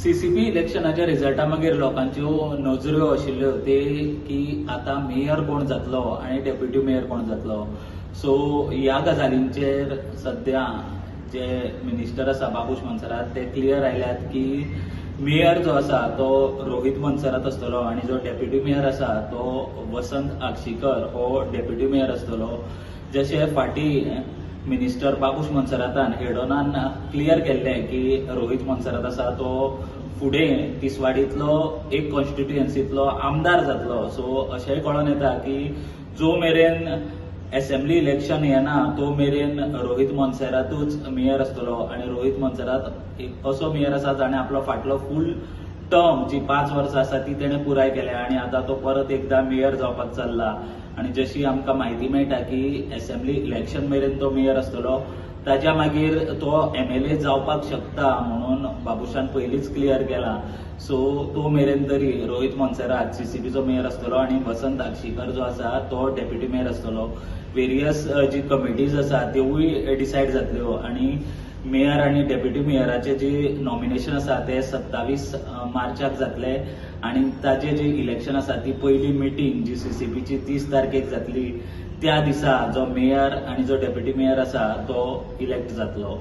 CCP इलेक्शनाच्या रिजल्टा मागीर लोकांच्यो नजऱ्यो आशिल्ल्यो ते की आतां मेयर कोण जातलो आनी डेप्युटी मेयर कोण जातलो. सो ह्या गजालींचेर सद्या जे मिनिस्टर आसा बाबूश मोन्सेरात ते क्लियर आयल्यात की मेयर जो आसा तो रोहीत मोन्सेरात आसतलो आनी जो डेप्युटी मेयर आसा तो वसंत आगशीकर हो डेप्युटी मेयर आसतलो. जशें फाटीं मिनिस्टर बाबूश मोन्सेरातान हेडोनान क्लियर केल्लें की रोहीत मोन्सेरात आसा तो फुडें तिसवाडींतलो एक कॉन्स्टिट्युएन्सींतलो आमदार जातलो. सो अशेंय कळोन येता की जो मेरेन एसेंब्ली इलेक्शन येना तो मेरेन रोहीत मोन्सेरातूच मेयर आसतलो आनी रोहीत मोन्सेरात एक असो मेयर आसा जाणें आपलो फाटलो फूल टर्म जी 5 वर्सां आसा ती तेणें पुराय केल्या आनी आतां तो परत एकदां मेयर जावपाक चल्ला. आनी जशी आमकां म्हायती मेळटा की एसेंब्ली इलेक्शन मेरेन तो मेयर आसतलो, ताच्या मागीर तो एमएलए जावपाक शकता म्हणून बाबूशान पयलींच क्लियर केला. सो तो मेरेन तरी रोहीत मोन्सेरात सीसीपीचो मेयर आसतलो आनी वसंत आगशीकर जो आसा तो डेप्युटी मेयर आसतलो. वेरियस जी कमिटीज आसा त्योवूय डिसायड जातल्यो आनी मेयर आनी डेप्युटी मेयराचे जे नॉमिनेशन आसा ते 27 मार्चाक जातले आनी ताजे जे इलेक्शन आसा ती पयली मिटींग जी सीसीपीची 30 तारखेक जातली त्या दिसा जो मेयर आनी जो डेप्युटी मेयर आसा तो इलेक्ट जातलो.